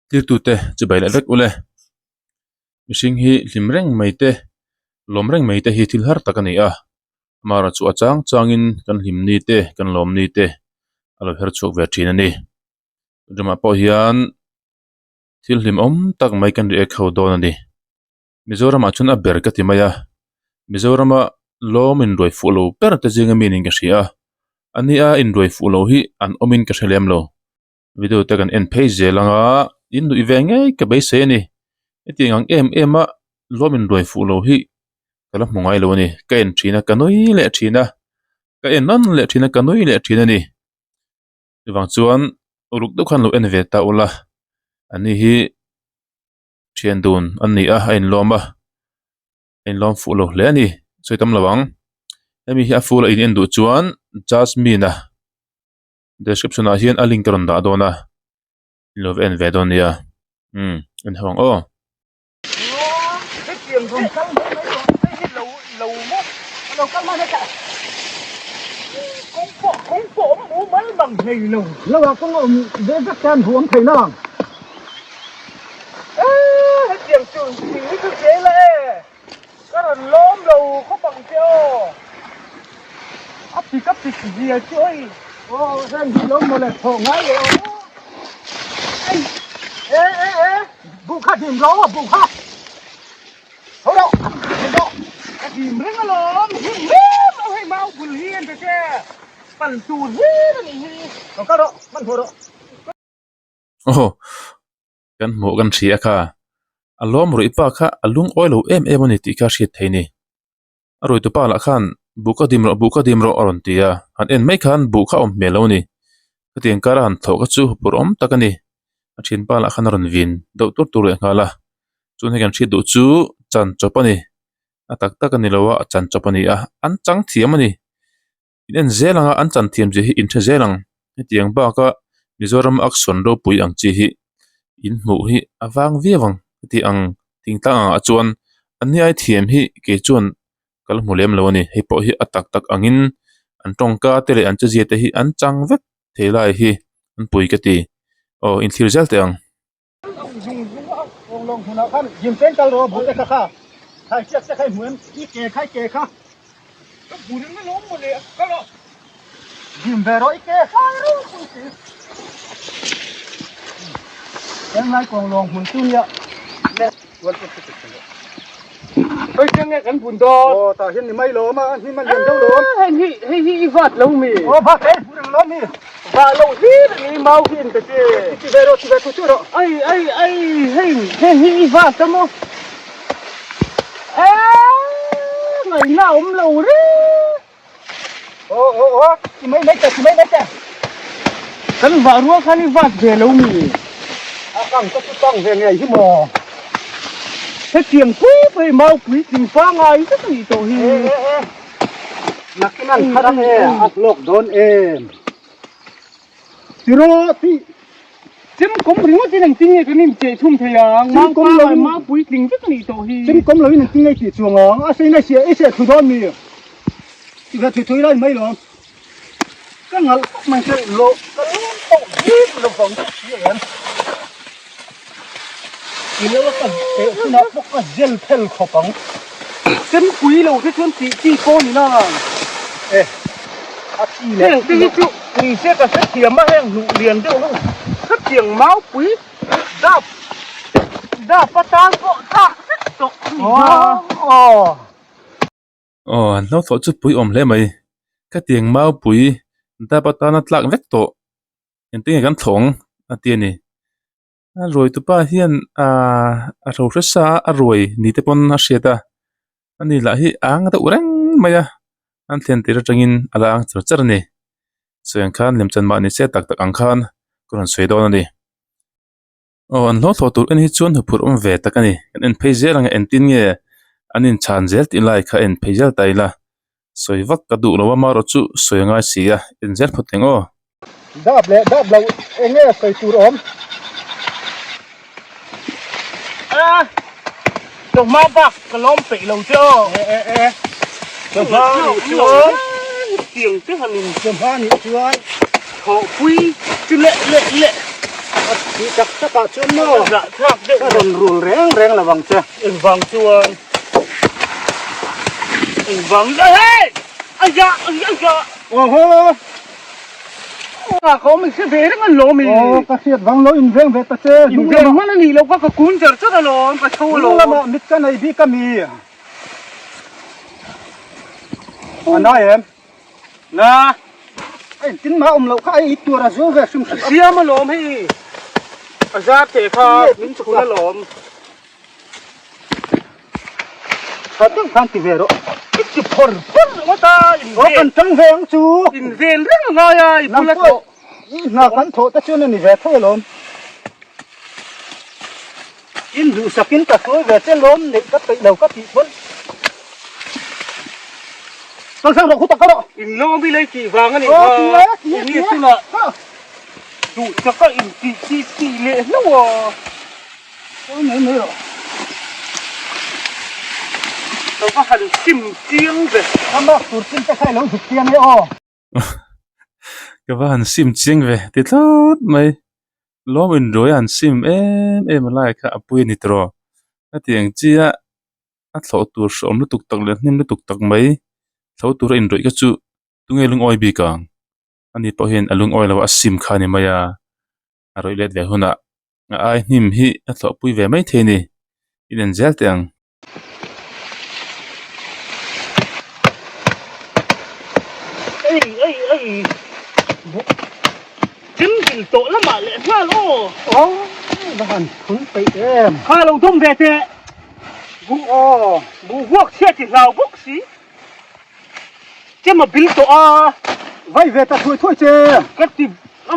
Tirtute chibai leh vek ule. Mihring hi hlim reng mai te, lawm reng mai te hi thil har tak a ni a. Amaherawhchu a chang changin kan hlim ni te, kan lawm ni te a lo her chhuak ve thin a ni. Ramah pawh hian thil hlimawm tak mai kan react ho dawn a ni. Mizoramah chuan a ber ka ti mai a, Mizorama lawm inruai fuh lo ber te zinga mi niin ka hria a, a nia inruai fuh lo hi an awmin ka hre lem lo. Video te kan en phei zel ang a, in nuih ve ngei ka beisei a ni. Hetiang ang em em a lawm inruai fuh lo hi ka la hmu ngai lo a ni. Ka en thin a, ka nui leh thin a, ka en nawn leh thin a, ka nui leh thin a ni. Chuvang chuan uluk deuh khan lo en ve ta ula, ani hi thian dun an ni a, a inlawm a, a inlawm fuh lo hle a ni, sawi tam lo ang. Hemi hi a full a in en duh chuan Jasmine-a description ah hian a link a rawn dah dawn a, in lo va en ve dawn nia, umm en ho ang aw. Hetiang chu thing hi chu zel a e, ka rawn lawm lo khawp ang che aw, a pik a pik zia chu oi. Aw heng hi lo mawle thawh ngai leh aw. Ei e e e buh kha dim rawh aw buh kha tho rawh dim rawh ka dim reng alawm him rem lo hei mau bul hi an ta che pan tur hlir a nih hi lo kal rawh hmanhmawh rawh. Aw kan hmuh kan hria kha a lawm ruih pa kha a lungawi lo em em a ni tih kha a hriat theih a ni a ruih tupa lah khan buh ka dim rawh buh ka dim rawh a rawn ti a han en mai khan buh kha a awm hmel lo a ni hetiang kara han thlawh kha chu phur awm tak a ni a thianpa lah khan a rawn vin deuh tur tur leh nghal a chuan hei kan hriat duh chu chan chawp a ni a tak tak a ni lo a a chan chawp a ni a an chang thiam a ni. In en zel ang a, an chan thiam zia hi in hre zel ang. Hetiang baka Mizoram action ropui ang chi hi in hmuh hi a vang viau ang. Heti ang thingtlang angah chuan an ni ai thiam hi kei chuan ka la hmu lem lo a ni. Hei pawh hi a tak tak angin an tawngka te leh an chezia te hi an chang vek thei lai hi an pui ka ti. Aw inthlir zel teh ang. Ai ai ai hei heng hi i vat a maw e ngaihna a awm lo reng aw aw aw ti mai mai teh ti mai mai teh kan vah rual khan i vat ve lo mi a kang ka chu kang ve ngei hi maw hetiang pui pui mau puitling pangai vek a nih tawh hi e e e nakin an thar ang e a hlawk dawn em. Tiraw tih chem kawm ringawt in engtin nge kan inchei thum thei ang? Chem kawm lo in mau puitling vek anih tawh hi. Chem kawm lo in engtin nge tih chuang ang? A sei na sia i sia thu dawn mi? Ti ve thui thui lai mai lo. Ka ngalh tak mai che lo ka lung tawh bik lo vang deuh si em. I lo ka teh hunah pawh ka zel phel khawp ang. Chem pui lo te chuan tih chi pawh ni na. E a chi leh. Heng te hi chu ni se ka hrethiam a heng hnuh lian deuh ho hetiang mau pui dap dap atan pawh tlak vek tawh a ni a. Aw an hlo thlawh chu pui awm hle mai khatiang mau pui dap atana tlak vek tawh engtin nge kan thlawh ang a ti a ni. A ruai tupa hian ahh a hro hre sa a a ruai ni te pawn a hriat a ani lah hi a ang deuh reng mai a an thlen tir atangin a la ang char char a ni sawi ang khan lemchan mahni se tak tak ang khan ka rawn sawi dawn a ni aw an hlawh thlawh tur en hi chuan huphurh awm ve tak a ni kan en phei zel ang a engtin nge an inchhan zel tih lai kha en phei zel ta ila sawi vak ka duh lo a amaherawhchu sawi a ngai si a en zel phawt eng aw. Dap leh dap lo eng nge sawi tur awm? A chawhma bak ka lawm peih lo che aw. E e e chawhma nih chuan tiang te han in chawhma nih chuan thawhpui chu leh leh leh. A thih tak tak ah chuan maw zahthlak deuh ka rawn rul reng reng lo ang che. Engvang chuan engvang hei aya aya oho a ka awm hre ve reng an lawm i aw ka hriat vang lo in veng ve ta che in veng hman a nih loh kha ka kun char char alawm ka chho alawm lamah mit ka nei bik a mi a nai em Na, a engtin mah awm loh kha a ei tur a zu ve hrim hrim a. Siam alawm hei, a zar teh kha min chhun alawm. Tha deuh khan ti ve rawh. I ti phawr phawr ringawt a, in vel. Aw kan tang ve ang chu. In vel reng a ngai a, i bula thawh. I hna kan thawh te chuan a ni ve tho alawm. In duhsakin ka hruai ve che lawm neih ka peih lo ka tih pawn Kalsang rawh khutak ka rawh. In lawm i lei tih vang a nih kha. Eng nge tunah duhsaka in tih tih tih leh hlauh a. Aw mai mai rawh. Ka va han sim chiang ve. A mak tur chin te kha i lo zuk chiang e aw. Ka va han sim chiang ve ti thlawt mai lawm inruai a han sim em em a lai kha a pui a ni tawh hetiang chia a thlawh tur hreawm lutuk tak leh hnim lutuk tak mai thlo tura inruih kha chu tunge lungawi bik ang ani pawh hian a lungawi lo a sim kha a ni mai a a rawih let ve hunah a ai hnim hi a thlawh pui ve maithei a ni in en zel teh ang. Ei ei ei buk chem dil tawh lamah leh nghal aw. Aw va han phun peih em. Kha lo dawm ve teh. Bu aw bu huak chhiat chi hlau bawk si. Chem a bil tawh a. Vai ve ta thuai thuai che. Ka ti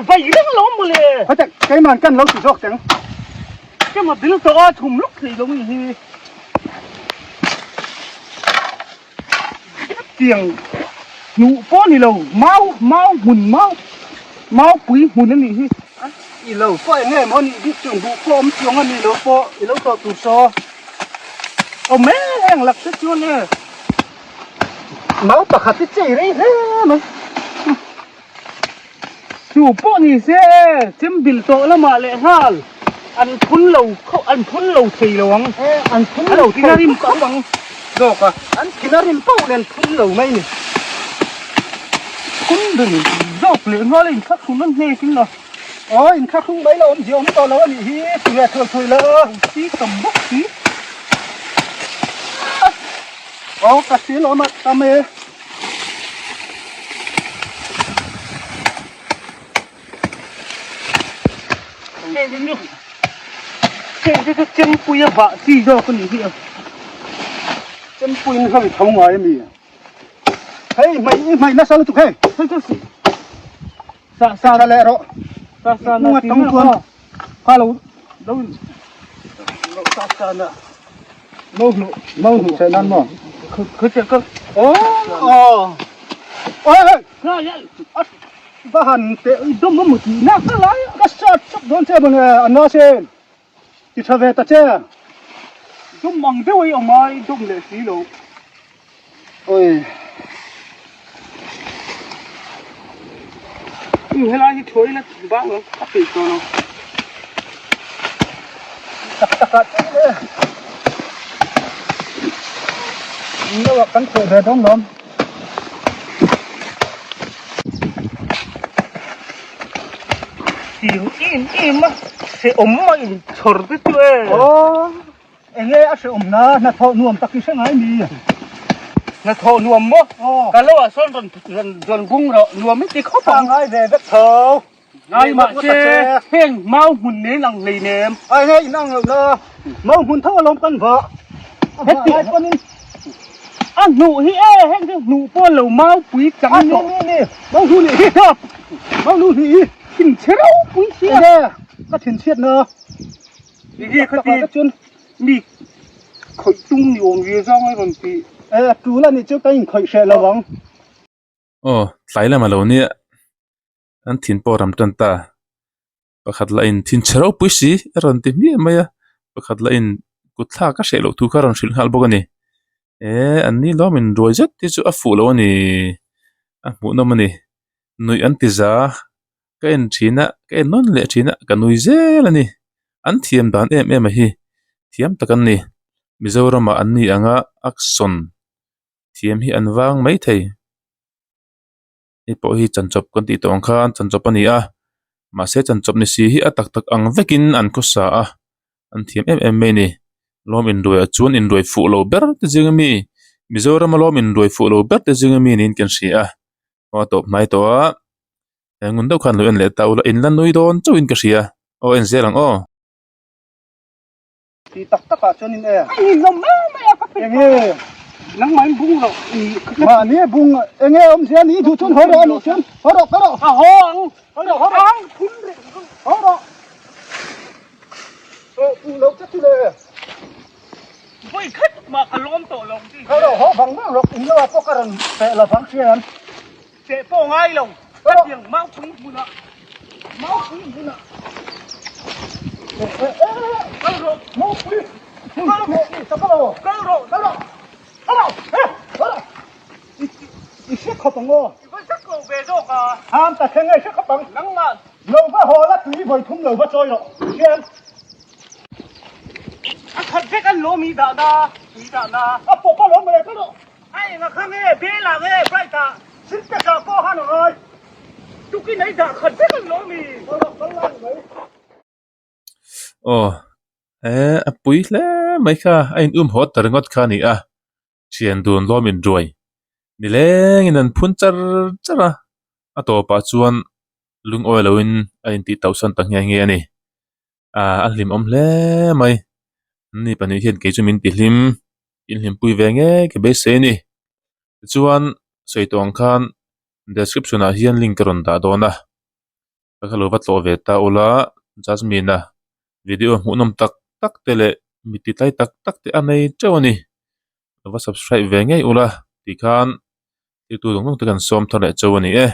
vai reng lo mawle. Khawte keiman kan lo ti zawk teng. Chem a bil tawh a thum lawk thei lo ni hi. Tiang hnuh pawh ni lo mau mau hmun mau mau pui hmun a nih hi. I lo pawh eng nge maw nih bik chung buh pawh awm chuang a ni lo pawh i lo tawh tur saw. Awm e heng lak te chuan e. Mau pakhat hi chei rei hle mai. Chu pawh ni se e, chem bil tawh lamah leh nghal an phun lo kho an phun lo thei lo ang. E an phun lo thei rim khawp ang zawk a. An thina rim pauh nen phun lo mai ni. Phun bil zawk leh nghal a inthlahrun an hnek in a. Aw inthlahrung mai lo awm zia awm tawh lo a nih hi ti ve thuai thuai la. Si tam bawk si. Aw ka hria lawm a tam e. Heng te chu chempui a vah chi zawk a nih hi a. Chempuiin hlawm tho ngai a mi? Hei hmai i hmai nasa lutuk hei. Hei chu sa sa tha leh rawh. Sa sa na ti mai kha. Kha lo lo lo sa sa na. Mau hnu mau hnu che nan maw? Kha che ka. Aw aw. Oi kha ya. Va han te dum a mu ti na ka lai ka sat chuk dawn che maw le a na sen. Ti tha ve ta che. Dum ang deuh ei awm ai dum leh si lo. Oi. Um helai hi thuai la bang lo a peih tawh lo. Tak tak ah chuan le. Lo ah kan thawh ve dawn lawm. Tiang em em a hrehawm a inchhawr te chu e. Aw enge a hrehawm na hnathawh nuam tak i hre ngai mi. Hnathawh nuam maw? Aw. Ka lo ah sawn rawn rawn rawn bung rawh nuam i ti khawp ang. Ngai ve vek tho. Ngai mah che heng mau hmun nen ang hlei nem. Ai hei in ang loh na mau hmun tho alawm kan vah. Heti ai pawn in a hnuh hi e heng chu hnuh pawh lo mau pui chang ni ni ni mau hnu nih hi mau hnu nih hi thin chhe ropui sia enge ka thin chhiat na enge kha ti chuan mi khawih tum ni awm ve zawng a rawn ti e a tul a nih chu ka inkhawih hreh lo ang. Aw tlai lam a lo nia an thin pawh a ram tan ta pakhat lah in thin chhe ropui si a rawn ti hmiah mai a pakhat lah in kut thlak a hreh loh thu kha a rawn hrilh nghal bawk a ni eh an ni lawm in ruai zet hi chu a fuh lo a ni a hmuhnawm a ni nuih an ti za. Ka en thin a, ka en nawn leh thin a, ka nui zel a ni. An thiam dan em em a hi, thiam tak an ni. Mizoramah an ni ang a, action thiam hi an vang mai thei. Hei pawh hi chanchawp kan tih tawh ang khan chanchawp a ni a, mahse chanchawp ni si hi a tak tak ang vekin an khawsa a, an thiam em em mai a ni. Lawm inruai ah chuan inruai fuh lo ber te zing ami, Mizorama lawm inruai fuh lo ber te zing ami niin kan hria a, aw a tawp hnai tawh a, ngun deuh khan lo en leh ta ula in la nui dawn chauhin ka hria, aw en zel ang aw. Ti tak tak ah chuan in e. A ninawm mai mai a ka pe. Enge nangmah in bung loh i. Mahni a bung enge awm zia ni duh chuan haw rawh a nih chuan haw rawh ka rawh. A haw ang. Haw rawh haw rawh. Ang phun reng reng. Haw rawh. Haw puh loh che chu le. Vawi khat mah ka lawm tawh lo ang ti. Haw rawh haw vang vang rawh in lo ah pawh ka rawn peh lo vang hrian. Teh pawh ngai lo, hetiang maupui hmunah, maupui hmunah kal rawh, maupui kal rawh, kal rawh, kal rawh, kal rawh, kal rawh, i hre khawp ang aw. I va zak lo ve zawk a. Ham ta thleng a i hre khawp ang. Nangmah. Lo va haw la tui vawi thum lo va chawi rawh, hrian. A khat vek an lawm i dahna, tui dahna. A pawp a lawm mawle, kal rawh. A enga kha nge Bela nge Bright ah Sintex ah pawh han a ngai. Tukin ei dah khat vek an lo mi. Aw he a pui hle mai kha a in um haw ta ringawt kha a ni a thian dun lawm in ruai nilengin an phun char char a a tawpah chuan lungawi loin a intih tauhsan ta nghe nghe a ni. Ah a hlimawm hle mai ni pahnih hian kei chu min ti hlim in hlimpui ve ngei ka beisei a ni tichuan sawi tawh ang khan description ah hian link ka rawn dah dawn a ka kha lo va tlawh ve ta ula Jasmine a video hmuhnawm tak tak te leh mi ti tlai tak tak te a nei teuh a ni lo va subscribe ve ngei ula tikhan thil tu zawng zawng te kan sawm thar leh chauh a ni e.